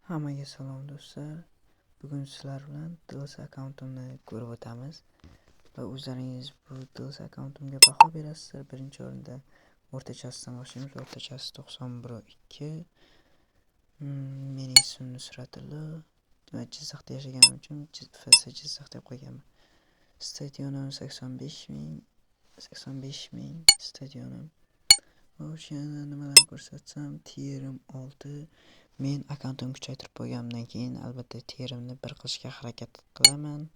Hammaga salom, do'stlar. Bugun sizlar bilan DLC akkauntimni ko'rib o'tamiz va o'zlaringiz bu DLC akkauntimga baho berasizlar. Birinchi o'rinda o'rtachasidan boshlaymiz. O'rtachasi 91,2. Mening ismim Nusratullo va Jizzaxda yashaganim uchun FC Jizzax deb qo'yganman. Stadionim 85 ming, 85 ming stadionim. Xo'sh, yana nimalarni ko'rsatsam, tierim 6. Men akkauntimni kuchaytirib qo'yganimdan keyin albatta tierimni bir qilishga harakat qilaman.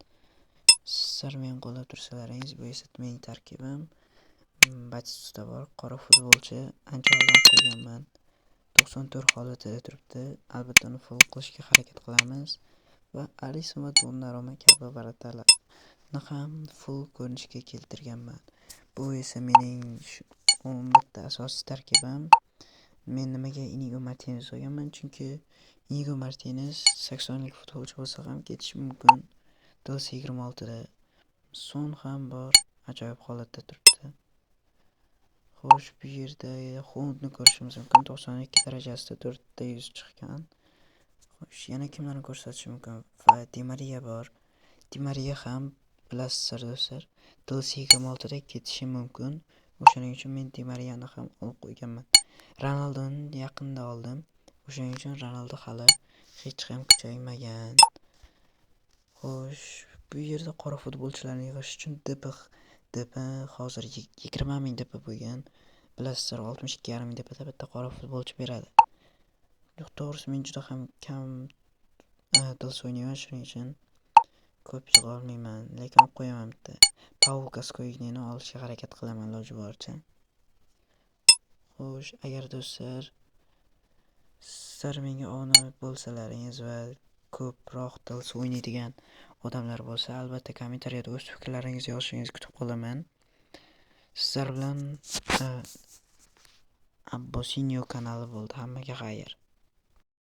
Sizlar meni qo'llab tursalaringiz, bu esa mening tarkibim. Batistuta bor, qora futbolchi, ancha oldin qo'yganman. 94 holatida turibdi. Albatta uni full qilishga harakat qilamiz va Alisson va Donnarumma kabi вратарь larni ham full ko'rinishga keltirganman. Bu esa mening 11 ta asosiy tarkibim. Men nimaga Inigo Martinez olganman? Chunki Inigo Martinez 80lik futbolchi bo'lsa ham ketishi mumkin. DLC 26da Son ham bor, ajoyib holatda turibdi. Xo'sh, bu yerda Holandni ko'rishimiz mumkin. 92 darajasida 4 ta yuz chiqqan. Xo'sh, yana kimlarni ko'rsatishim mumkin? Va Di Maria bor. Di Maria ham, bilasizlar, do'stlar, DLC 26da ketishi mumkin. O'shaning uchun men Di Mariani ham olib qo'yganman. Ronaldoni yaqinda oldim. O'shaning uchun Ronaldo hali hech ham kuchaymagan. Xo'sh, bu yerda qora futbolchilarni yig'ish uchun DP hozir 20 ming DP bo'lgan. Bilasizlar, 62,5 ming DPda bitta qora futbolchi beradi. Yo'q, to'g'risi men juda ham kam DLC o'ynayman, shuning uchun ko'p yig'a olmayman, lekin olib qo'yaman bitta. Paul Gaskoigneni olishga harakat qilaman iloji boricha. Xo'sh, agar, do'stlar, sizlar menga obuna bo'lsalaringiz va ko'proq DLC o'ynaydigan odamlar bo'lsa, albatta kommentariyada o'z fikrlaringizni yozishingizni kutib qolaman. Sizlar bilan Abbosinyo kanali bo'ldi. Hammaga xayr.